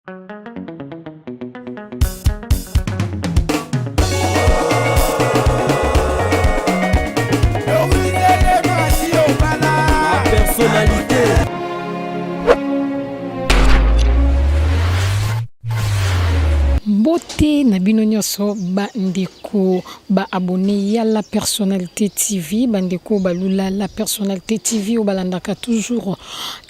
Personnalité. Mbote na bino nyonso bandeko ba abonné ya la personnalité TV, bandeko balula la personnalité TV oyo balandaka toujours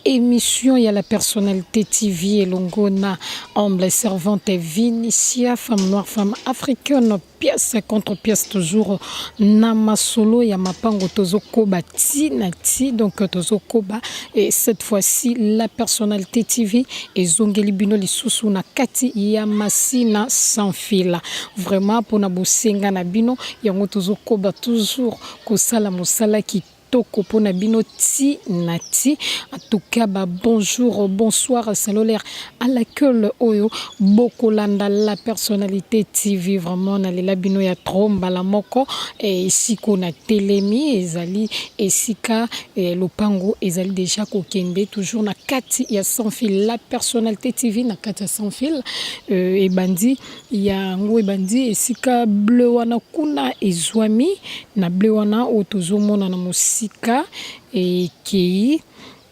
émission ya la personnalité TV elongo na humble servante Vinicia, femme noire, femme africaine, pièce contre pièce toujours na masolo ya mapango tozokoba ti na ti. Donc tozokoba et cette fois-ci la personnalité TV ezongeli bino lisusu na kati ya Masina sans fil. Vraiment mpona bosenga na bino yango tozokoba toujours kosala mosala kitoko mpona bino ti na ti. En tout cas ba bonjour, bonsoir, selon l'heure à laquelle oyo bokolanda la personnalité TV. Vraiment nalela bino ya trop mbala moko. Esika na telemi ezali esika lopango ezali déjà kokende toujours na kati ya sans fil, la personnalité TV na kati ya sans fil. Ebandi yango, ebandi esika bleu wana kuna, ezwami na bleu wana oyo tozomona na mosika.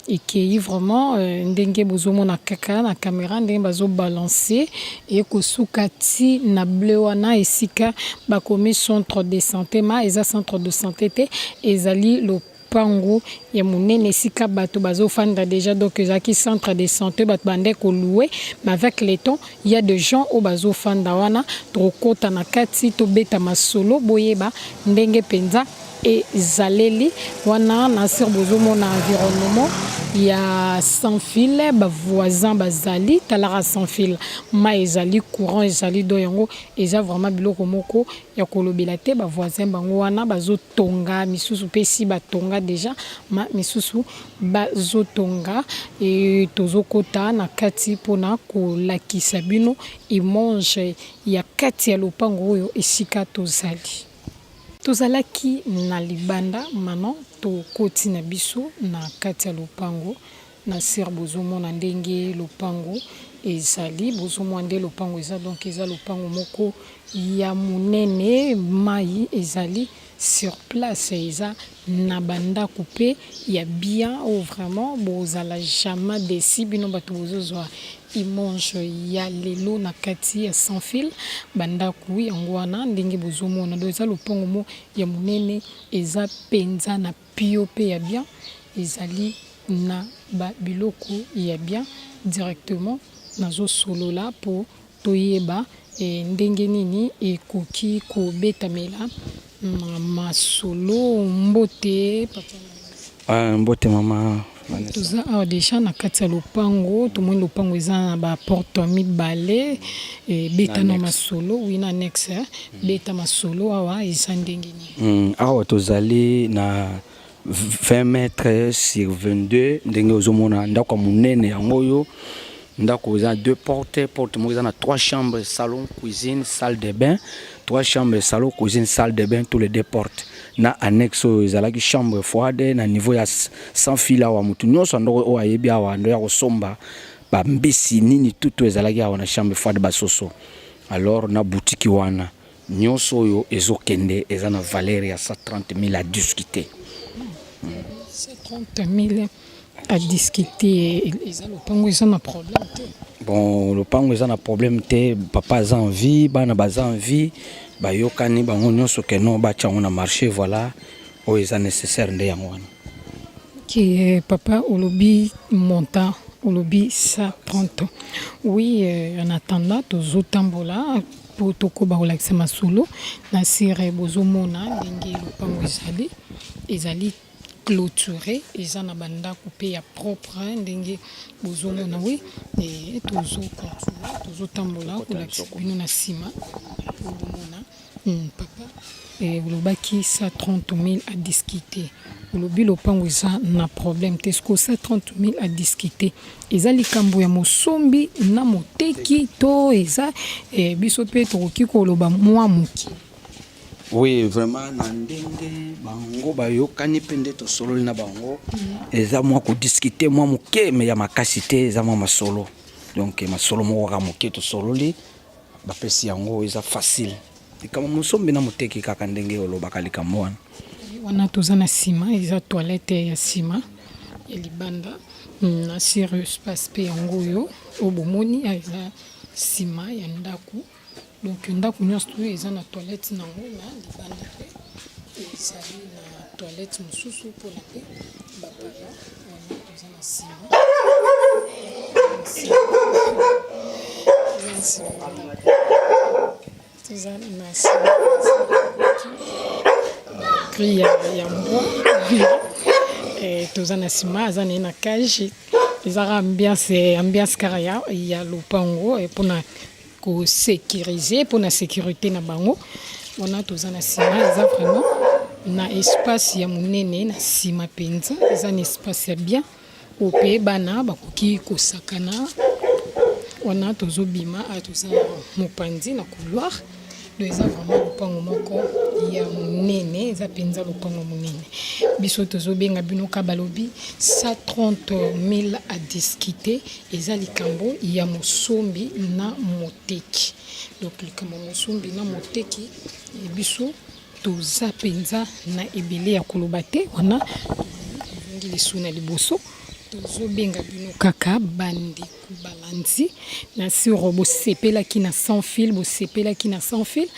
Ekei vraiment ndenge bozomona kaka na caméra, ndenge bazobalance, ekosuka ti na bleu wana esika bakomi centre de santé. Ma eza centre de santé te, ezali lopango ya monene esika bato bazofanda déjà. Donc ezalaki centre de santé, bato bande kolouer, mais avec le temps il y a des gens oyo bazofanda wana. Tokokɔta na kati, tobeta masolo, boyeba ndenge mpenza ezaleli wana. Na sur bozomona environnement ya sans fil, bavoisin bazali talaka sans fil, mai ezali, courant ezali. Do yango eza vraiment biloko moko ya kolobela te. Bavoisin bango wana bazotonga, misusu mpe si batonga déjà, ma misusu bazotonga. E tozokota na kati mpona kolakisa bino image ya kati ya lopango oyo esika tozali. Tozalaki na libanda, maintenant tokoti na biso na kati ya lopango. Na ser bozomona ndenge lopango ezali, bozomona nde lopango eza. Donc eza lopango moko ya monene, mai ezali sur place, eza na bandako mpe ya bien oyo vraiment bozala jamais déçus. Bino bato bozozwa image ya lelo na kati ya sans fil, bandako yango wana ndenge bozomona. Do eza lopango mo ya monene, eza mpenza na pio mpe ya bien, ezali na babiloko ya bien. Directement nazosolola mpo toyeba ndenge nini ekoki kobetamela na masolo. Mbote, papa. Mbote, mama. Toza awa déjà na kati ya lopango. Tomoni lopango eza na baporte mibale. Beta na masolo, oui, na annexe. Beta masolo, awa eza ndenge nini? Awa tozali na 20 mètres sur 22. Ndenge ozomona ndako ya monene yango oyo, ndako eza deux portes. Porte moko eza na trois chambres, salon, cuisine, salle de bain. Trois chambres, salon, cuisine, salle de bain, tous les deux portes, na annexe oyo ezalaki chambre froide na niveau ya sans fil. Awa motu nyonso andoko oyo ayebi awa ando ya kosomba bambisi nini tutu ezalaki awa na chambre froide, basoso. Alors na boutique wana nyonso oyo ezokende eza na valeur ya 130 000 à discuter. 130 000 à discuter. Eza lopango eza na problème te? Bon, lopango eza na problème te. Papa aza en vie, bana baza en vie, bayokani bango nyonso ke non, batia yango na marché. Voilà, oyo eza nécessaire nde yango wana. Ok, papa, olobi montant, olobi 130. Oui, en attendant tozotambola mpo tokoba kolakisa masolo na sire. Bozomona ndenge lopango ezali, ezali clôturé, eza na bandako mpe ya propre ndenge bozomona. Oui, tozocontinue, tozotambola kolakisa bino na nsima po bomona. Papa, olobaki 130 000 à discuter. Olobi lopango eza na problème te. Ceque 130 000 à discuter eza likambo ya mosombi na moteki to eza biso mpe tokoki koloba mwa moke? Oui, vraiment, na ndenge bango bayokani mpe nde tosololi na bango, eza mwa kodiscuter mwa moke, mais ya makasi te, eza mwa masolo. Donc masolo moko kaka moke tosololi, bapesi yango, eza facile. Likambo mosombi na moteki kaka ndenge olobaka likambo wana. Wana toza na nsima, eza toilette ya nsima ya libanda na sur espace mpe yango oyo oyo bomoni eza nsima ya ndako. Donc ndako nyonso oyo eza na toilette nango na libanda, mpe ezali na toilette mosusu mpona mpe bapaya. Wana toza na nsima, toza na nsima cri ya mbwa. Toza na nsima, aza na ye na cage. Ezaka ambiance kaka ya lopango mpona kosécuriser, mpona sécurité na bango. Wana toza na nsima, eza vraiment na espace ya monene na nsima mpenza, eza na espace ya bien oyo mpe bana bakoki kosakana. Wana tozobima, toza mopanzi na couloir. Donc eza vraiment lopango moko ya monene, eza mpenza lopango monene. Biso tozobenga bino ka balobi 130 000 à discuter. Eza likambo ya mosombi na moteki. Donc likambo ya mosombi na moteki, biso toza mpenza na ebele ya koloba te. Wana tozongi lisu na liboso, tozobenga bino kaka bandeko balandi na suro. Bosepelaki na Sans Fil, bosepelaki na Sans Fil,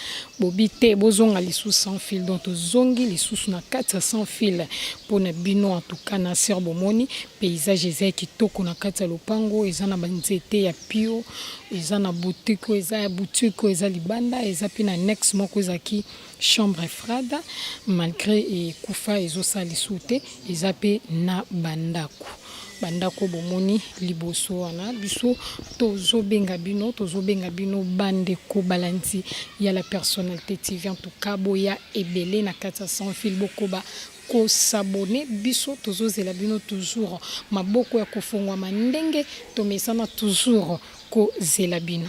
bobi te bozonga lisusu Sans Fil. Donc tozongi lisusu na kati ya Sans Fil mpona bino. En tout cas, na sur bomoni paysage eza ya kitoko na kati ya lopango, eza na banzete ya pio, eza na boutique oyo eza ya boutique oyo eza libanda, eza mpe na annexe moko ezalaki chambre froide, malgré ekufa, ezosala lisusu te. Eza mpe na bandako bomoni liboso wana. Biso tozobenga bino, tozobenga bino bandeko balandi ya La Personnalité TV. En tout cas, boya ebele na kati ya Sans Fil, bokoba kos'abonner. Biso tozozela bino toujours, maboko ya kofongwama ndenge tomesana toujours kozela bino.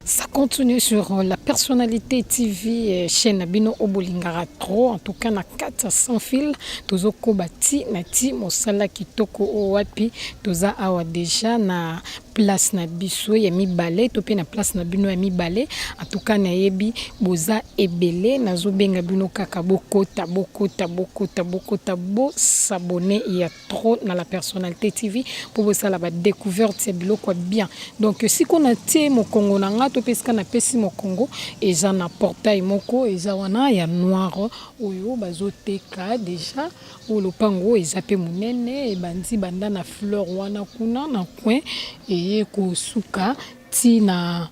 Ça continue sur La Personnalité TV, chaîne na bino obolingaka trop. En tout cas, na kati ya Sans Fil, tozokoba ti na ti mosala kitoko oyo wapi toza awa déjà na place na biso ya mibale to mpe na place na bino ya mibale. En tout cas, nayebi boza ebele, nazobenga bino kaka bokota, bokota, bokota, bokota, bos'abonner ya trop na La Personnalité TV mpo bosala badécouverte ya biloko ya bien. Donc sikoyo natie mokongo na nga to mpe esika napesi mokongo eza na portail moko eza wana ya noir oyo bazoteka déjà. Oyo lopango eza mpe monene, ebandi banda na fleur wana kuna na coin, eye kosuka ntina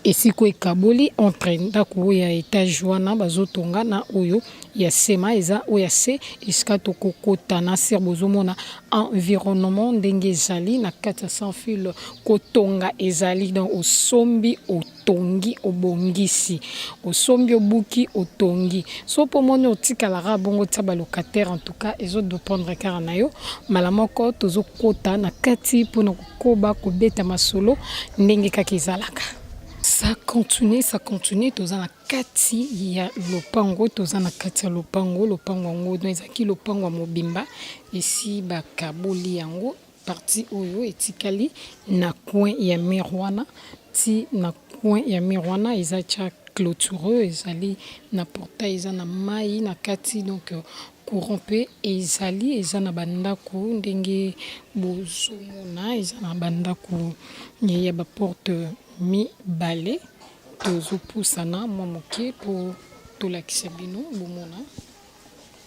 esika ekaboli entre ndako oyo ya étage wana bazotonga na oyo ya sema. Eza oyo ya se esika tokokota na ser. Bozomona environnement ndenge ezali na kati ya Sans Fil, kotonga ezali. Donc osombi, otongi, obongisi, osombi, obuki, otongi. So mpo omoni otikalaka bongo, tia balocataire. En tout cas, ezodépendre kaka na yo. Mbala moko tozokota na kati mpona kokoba kobeta masolo ndenge kaka ezalaka. Ça continue, ça continue. Toza na kati ya lopango, toza na kati ya lopango. Lopango yango donc ezalaki lopango ya mobimba, esi bakaboli yango. Partie oyo etikali na coin ya mur wana, ti na coin ya mur wana eza tia clôture, ezali na portail, eza na mai na kati, donc courant mpe ezali. Eza na bandako ndenge bozomona, eza na bandako ya baporte mibale. Tozopusana mwa moke mpo tolakisa bino, bomona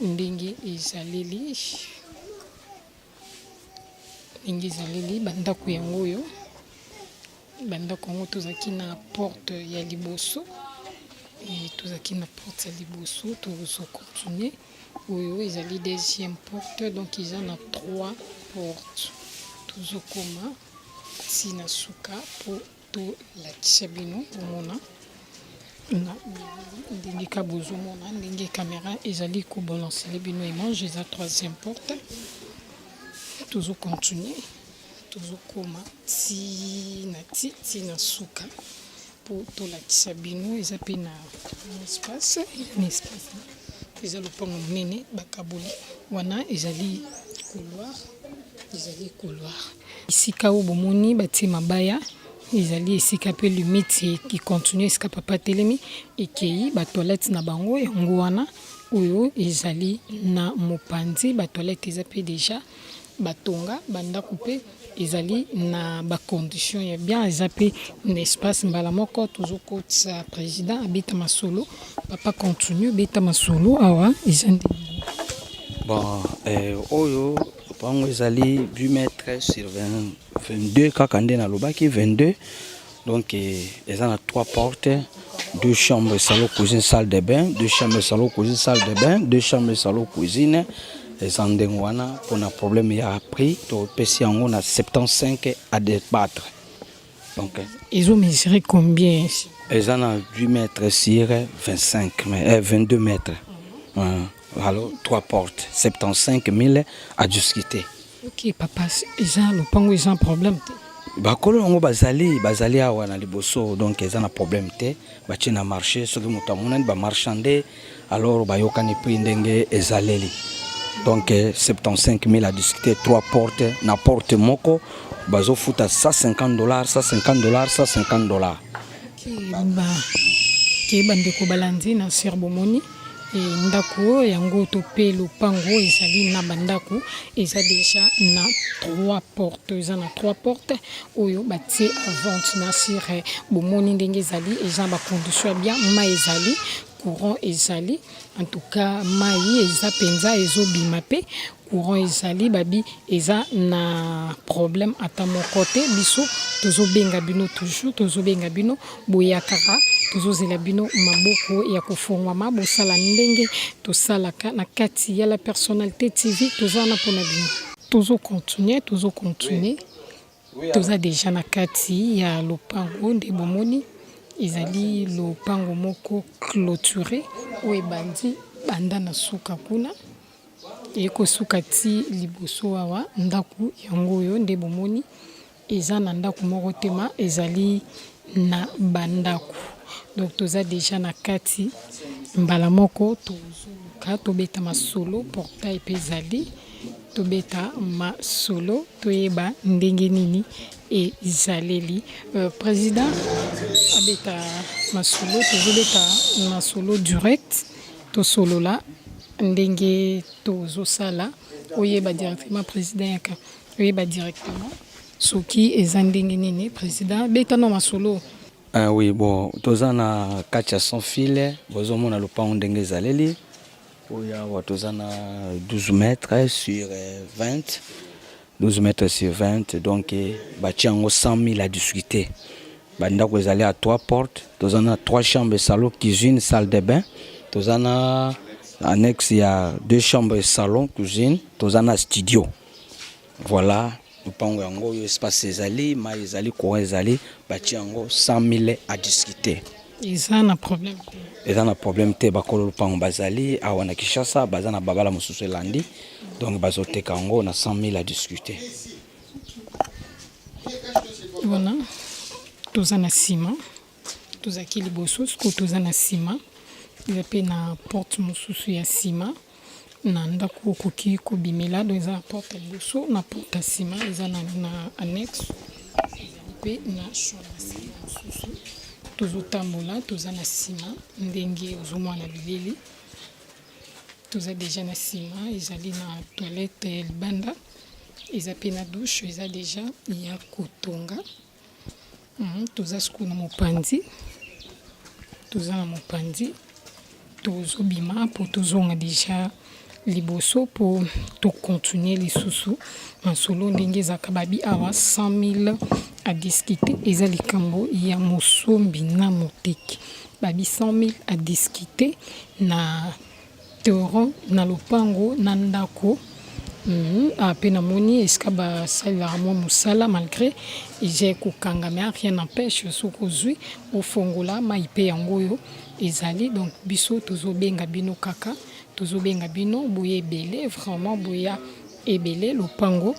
ndenge ezaleli, ndenge ezaleli bandako yango oyo. Bandako yango, tozalaki na porte ya liboso, tozalaki na porte ya liboso, tozocontinuer. Oyo ezali deuxième porte, donc eza na trois porte. Tozokoma ntina suka mpo tolakisa bino, bomona na ndenge ka bozomona ndenge caméra ezali kobalancele bino image. Eza troisième porte. Tozocontinuer, tozokoma ti na ti ti na suka mpo tolakisa bino. Eza mpe na espace, na espace, eza lopango monene bakaboli. Wana ezali couloir. Ezali couloir. Esika oyo bomoni batie mabaya ezali esika mpe limite e continue esika papa atelemi ekeyi ba toilette na bango yango wana oyo ezali na mopanzi ba toilette eza mpe dejà batonga ba ndako mpe ezali na ba condition ya bien eza mpe na espace mbala moko tozokotisa president abeta masolo papa continue beta masolo awa eza ndenge Bon, oyo lopango ezali 8 mètres sur 20, 22 kaka nde nalobaki 22. Donc eza na 3 portes, deux chambres, salon, cuisine, salle de bain, deux chambres, salon, cuisine, salle de bain, deux chambres, salon, cuisine. Eza ndenge wana. Mpona problème ya prix, topesi yango na 75 à débattre. Donc ezo mesure combien? Eza na 8 mètres sur 25, mais, 22 mètres. Alors 3 portes, 75 000 à discuter. Ok papa, eza lopango, eza problème te? Bakolo yango bazali awa na liboso, donc eza na problème te. Batie na marché, soki moto amonani bamarchande, alors bayokani prix ndenge ezaleli. Donc 75 000 à discuter, 3 portes. Na porte moko bazofuta 150 $, 150 $, 150 $. Ke bandeko balandi na sur bomoni ndako yango to mpe lopango ezali na bandako, eza déjà na trois portes, eza na trois portes oyo batie vente na sur. Bomoni ndenge ezali, eza na bacondition ya bien, mai ezali, courant ezali. En tout cas mai eza mpenza, ezobima mpe courant ezali. Babi eza na problème ata moko te. Biso tozobenga bino toujours, tozobenga bino, boyakaka, tozozela bino maboko ya kofungwama. Bosala ndenge tosalaka na kati ya La Personnalité TV, toza wana mpona bino. Tozocontinue, tozocontinue, toza déjà na kati ya lopango. Nde bomoni, ezali lopango moko clôturé oyo ebandi banda na suka kuna, ekosuka ti liboso awa. Ndako yango oyo nde bomoni, eza na ndako moko te, ma ezali na bandako. Donc toza déjà na kati. Mbala moko tozoluka tobeta masolo, portail mpe ezali, tobeta masolo, toyeba ndenge nini ezaleli. Président abeta masolo, tozobeta masolo direct, tosolola ndenge tozosala, oyeba directement. Président yaka, oyeba directement soki eza ndenge nini. Président, beta no masolo. Ah oui, bon, toza na kati ya Sans Fil. Bozomona lopango ndenge ezaleli. Oyo awa toza na 12 mètres sur 20, 12 mètres sur 20. Donc batie yango 100 000 à discuter. Bandako ezali à 3 portes, toza na 3 chambres, salon, cuisine, salle de bain, toza na annexe ya 2 chambres, salon, cuisine, toza na studio. Voilà lopango yango oyo, espace ezali, mai ezali, courant ezali. Batie yango 100 000 à discuter. Eza na problème te? Eza na problème te. Bakolo lopango bazali awa na Kinshasa, baza na babala mosusu elandi. Donc bazoteka yango na 100 000 à discuter. Wana toza na nsima, tozalaki liboso, sikoyo toza na nsima. Eza mpe na porte mosusu ya nsima na ndako okoki kobimela. Donc eza na porte ya liboso na porte ya nsima, eza na annexe, ezali mpe na chambre ya nsima mosusu. Tozotambola, toza na nsima ndenge ozomona bilili, toza déjà na nsima. Ezali na toilette ya libanda, eza mpe na douche, eza déjà ya kotonga. Toza sikoyo na mopanzi, toza na mopanzi, tozobima mpo tozonga déjà liboso mpo tocontinue lisusu masolo ndenge ezalaka. Babi awa 100 000 à discuter, eza likambo ya mosombi na moteki. Babi 100 000 à discuter na terrain, na lopango, na ndako. Mpe namoni esika basalelaka mwa mosala, malgré eza ekokanga, mais rien n'empêche soki ozwi ofongola mai mpe yango oyo ezali. Donc biso tozobenga bino kaka, tozobenga bino, boya ebele, vraiment boya ebele. Lopango.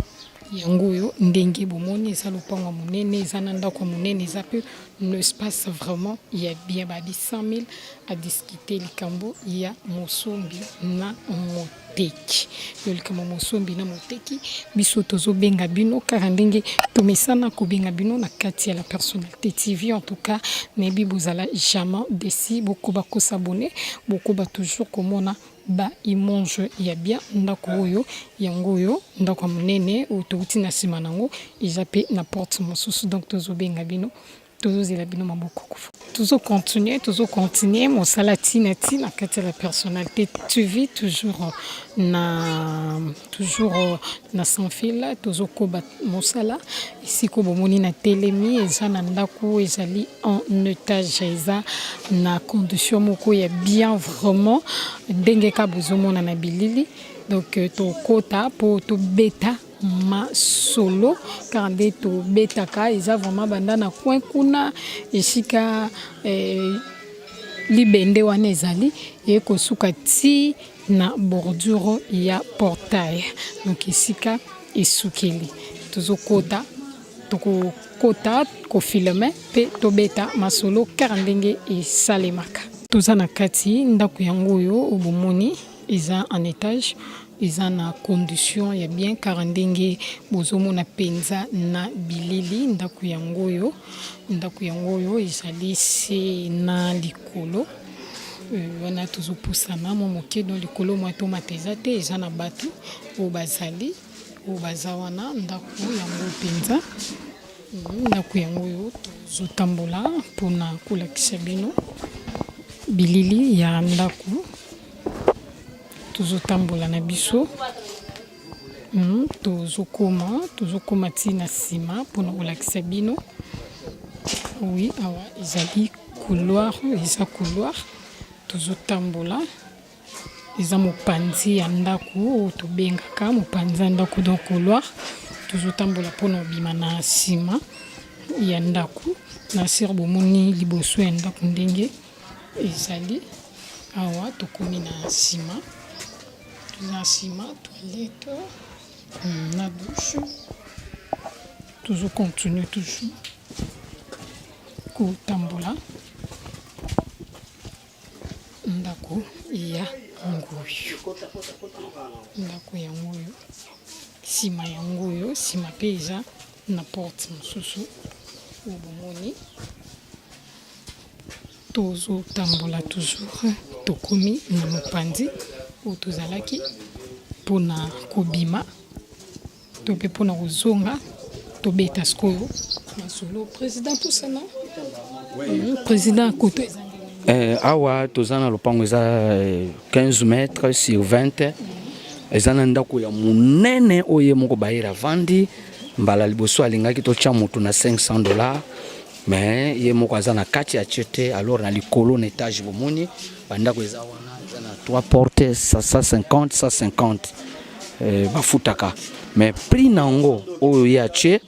Yango oyo ndenge bomoni eza lopango ya monene, eza na ndako ya monene, eza pe na espace vraiment ya bien. Ba 100 000 à discuter, likambo ya mosombi na moteki. Yo likambo mosombi na moteki, biso tozobenga bino kaka ndenge tomesana kobenga bino na kati ya La Personnalité TV. En tout cas, nayebi bozala jamais déçus, bokoba kos'abonner, bokoba toujours komona ba image ya bien. Ndako oyo yango oyo, ndako ya monene oyo touti na nsima nango, eza mpe na porte mosusu. Donc tozobenga bino, tozozela bino maboko kufa. Tozocontinue, tozocontinue mosala ntina ntina kati ya La Personnalité TV, toujours na Sans Fil. Tozokoba mosala. Esika bomoni na telemi eza na ndako, ezali en étage, eza na condition moko ya bien vraiment, ndenge ka bozomona na bilili. Donc tokota mpo tobeta masolo kaka nde tobetaka. Eza vraiment banda na coin kuna esika libende wana ezali, ekosuka ti na bordure ya portail. Donc esika esukeli, tozokota, tokokota kofilmer mpe tobeta masolo kaka ndenge esalemaka. Toza na kati ndako yango oyo bomoni, eza en étage, eza na condition ya bien kaka ndenge bozomona mpenza na bilili. Ndako yango oyo, ndako yango oyo ezali se na likolo wana. Tozopusana mwa moke don likolo, mwa tomata eza te, eza na bato oyo bazali, oyo baza wana. Ndako yango mpenza, ndako yango oyo tozotambola mpona kolakisa bino bilili ya ndako. Tozotambola na biso, tozokoma ntina nsima mpona kolakisa bino. Oui, awa ezali couloir, eza couloir tozotambola, eza mopanzi ya ndako oyo tobengaka mopanzi ya ndako. Donc couloir tozotambola mpona kobima na nsima ya ndako. Na sir bomoni liboso ya ndako ndenge ezali. Awa tokomi na nsima, toza na nsima, toilette na douche. Tozocontinue toujours kotambola. Ndako ya ngoyo, ndako yango oyo, nsima yango oyo, nsima mpe eza na porte mosusu oyo bomoni. Tozotambola toujours, tokomi na mopanzi oyo tozalaki mpona kobima to mpe mpona kozonga. Tobeta sikoyo masolo. Président, tosana président koto eza. Awa toza na lopango eza 15 mètres sur 20, eza na ndako ya monene oyo ye moko bayera avandi. Mbala liboso alingaki totya motu na 500 $, mais ye moko aza na kati ya tie te. Alors na likolo na étage, bomoni bandako eza wana, eza na 3 portes, 150 150 bafutaka. Mais prix na yango oyo ye atie,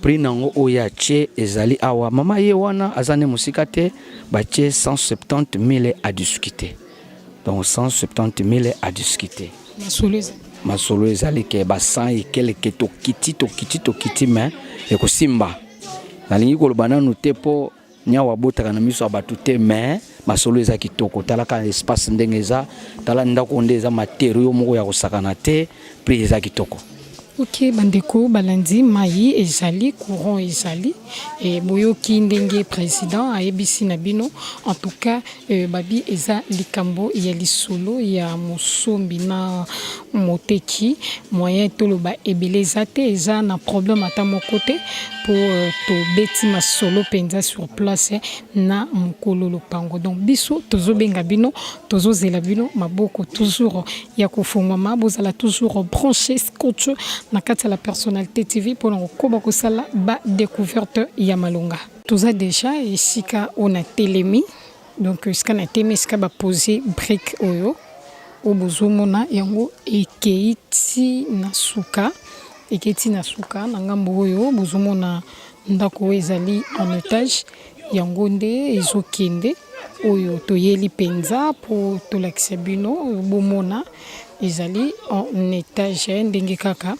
prix na yango oyo atie ezali awa. Mama ye wana aza nde mosika te. Batie 170 000 à discuter, donc 170 000 à discuter. Masolo eza. Masolo ezali ke ba 100 et quelque, tokiti, tokiti, tokiti, mais ekosimba. Nalingi koloba nanu te mpo nyawo abotaka na miso ya bato te, mais masolo eza kitoko. Talaka espace ndenge eza, tala ndako nde eza, matériau moko ya kosakana te, prix eza kitoko. Ok, bandeko balandi, mai ezali, courant ezali. Boyoki ndenge président ayebisi na bino. En tout cas babi eza likambo ya lisolo ya mosombi na moteki. Moyen toloba ebele eza te, eza na problème ata moko te, mpo tobeti masolo mpenza sur place na mokolo lopango. Donc biso tozobenga bino, tozozela bino maboko toujours ya kofungwama. Bozala toujours branché, scotché na kati ya La Personnalité TV mpona kokoba kosala badécouverte ya malonga. Toza déjà esika oyo na telemi. Donc esika na telemi, esika bapose brique oyo, oyo bozomona yango, ekei ti na suka, ekei ti na suka na ngambo oyo. Bozomona ndako oyo ezali en étage, yango nde ezokende. Oyo toyeli mpenza mpo tolakisa bino, bomona ezali en étage ndenge kaka.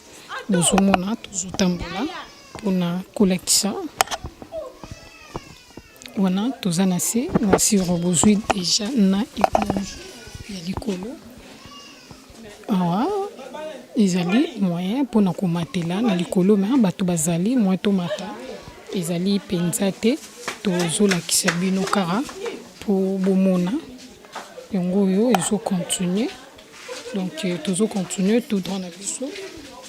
Bozomona tozotambola mpona kolakisa wana toza na se na sur bozwi deja na image ya likolo awa ezali moyen mpona komatela na likolo me bato bazali moyen tomata ezali mpenza te tozolakisa bino kaka mpo bomona yango oyo ezo continuer. Donc tozo continuer tout droit na biso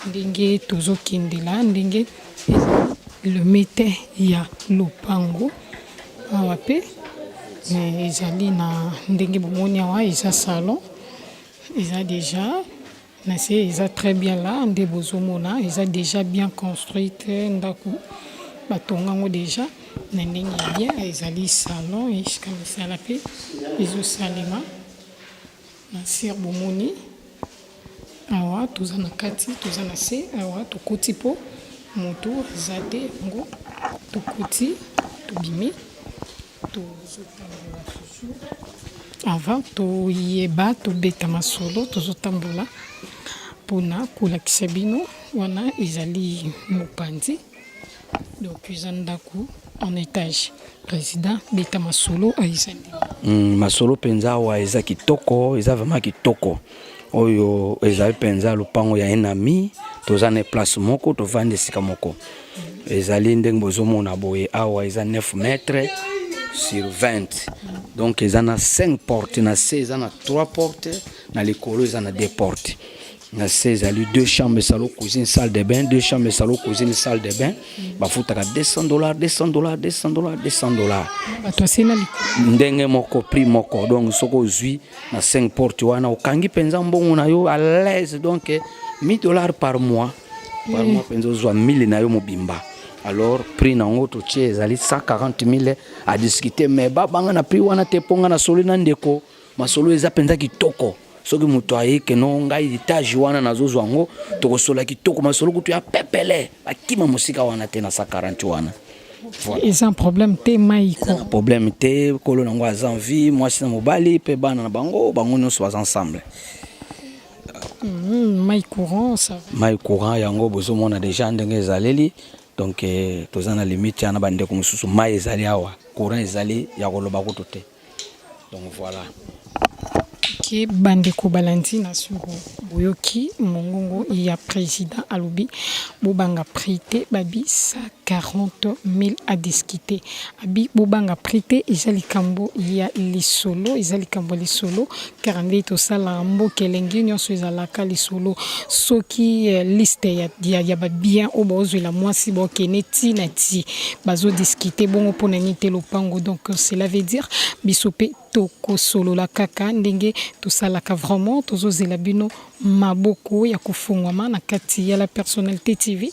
ndenge tozokendela ndenge limite ya lopango awa mpe ezali na ndenge bomoni awa eza salon eza deja na se eza très bien là nde bozomona eza deja bien construite ndako batonga yango deja na ndenge ya bien ezali salon esika misala mpe ezosalema. Na sur bomoni awa toza na kati toza na se awa tokoti po moto aza te yango tokoti tobimi tozotambola toujours avant toyeba tobeta masolo tozotambola mpona kolakisa bino wana ezali mopanzi. Donc eza ndaku en etage. President beta masolo eza ndenge. Masolo mpenza awa eza kitoko, eza vraiment kitoko. Oyo ezali mpenza lopango ya un ami, toza na place moko, tovandi esika moko. Ezali ndenge bozomona boye awa eza 9 mètres sur 20. Donc eza na 5 portes, na se eza na 3 portes, na likolo eza na 2 portes. Na se ezali deux chambres, salon, cuisine, salle de bain, deux chambres, salon, cuisine, salle de bain. Bafutaka 200 $, 200 $, 200 $, 200 $. Bato asena likolo. Ndenge moko, prix moko. Donc soki ozwi na 5 portes wana okangi mpenza mbongo na yo à l'aise, donc 1000 $ par mois. Par mois mpenza ozwa 1000 na yo mobimba. Alors prix nango totie ezali 140 000 à discuter, mais babanga na prix wana te mpo nga na solo na ndeko masolo eza mpenza kitoko. Soki moto aye keno ngai etage wana nazozwa yango, tokosola kitoko masolo kutu ya pepele, bakima mosika wana te na 140 wana. Voilà. Eza problème te mai ko. Problème te, kolo nango aza en vie, mwasi na mobali mpe bana na bango, bango nyonso baza ensemble. Mai courant, ça va. Mai courant yango bozomona déjà ndenge ezaleli. Donc toza na limite ya na bandeko mosusu, mai ezali awa, courant ezali ya koloba kutu te. Donc voilà. Ke bandeko balandi na suro boyoki mongongo ya président alobi bobanga prix te, babi 140 000 à discuter. Abi bobanga prix te, eza likambo ya lisolo, eza likambo ya lisolo kaka nde tosala mboka elengi nyonso ezalaka lisolo. Soki liste ya babien oyo baozwela mwasi baokende ti na ti bazodiscuter bongo mpona nini te lopango. Donc cela veut dire biso mpe tokosolola kaka ndenge tosalaka. Vraiment tozozela bino maboko ya kofungwama na kati ya La Personnalité TV.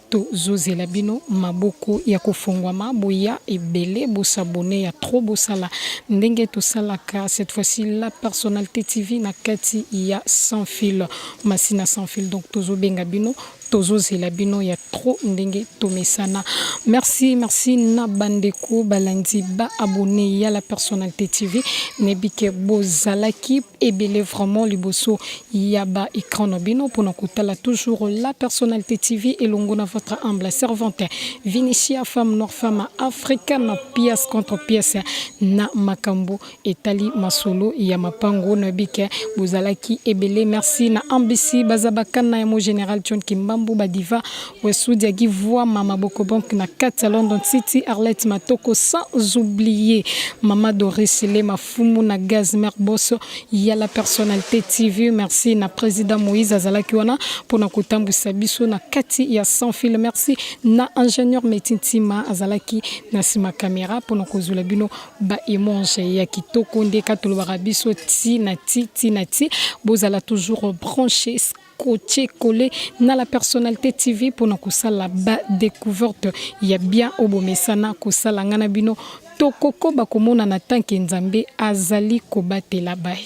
Tozozela bino maboko ya kofungwama, boya ebele, bos'abonner ya trop, bosala ndenge tosalaka. Cette fois-ci La Personnalité TV na kati ya Sans Fil, Masina Sans Fil. Donc tozobenga bino, tozozela bino ya trop ndenge tomesana. Merci, merci na bandeko balandi, ba abonné ya La Personnalité TV. Nayebi ke bozalaki ebele vraiment liboso ya ba écran na bino mpona kotala toujours La Personnalité TV elongo na votre humble servante Vinicia, femme noire, femme africaine, pièce contre pièce na makambo etali masolo ya mapango. Nayebi ke bozalaki ebele. Merci na Ambisi Bazabakana ya mo général John Kimbambu Badiva Wesudiaki voi Mama Bokobank na kati ya London City, Arlette Matoko, sans oublier Mama Doris Lema Fumu na Gaz Mer Boso ya La Personnalité TV. Merci na président Moïse azalaki wana mpona kotambwisa biso na kati ya Sans Fil. Merci na ingénieur Metintima azalaki na nsima caméra mpona kozwela bino ba image ya kitoko nde tolobaka biso ti na ti ti na ti. Bozala toujours branché, scotché, collé na La Personnalité TV mpona kosala ba découverte ya bien oyo bomesana kosala. Nga na bino tokokoba komona na tanke Nzambe azali kobatela bai.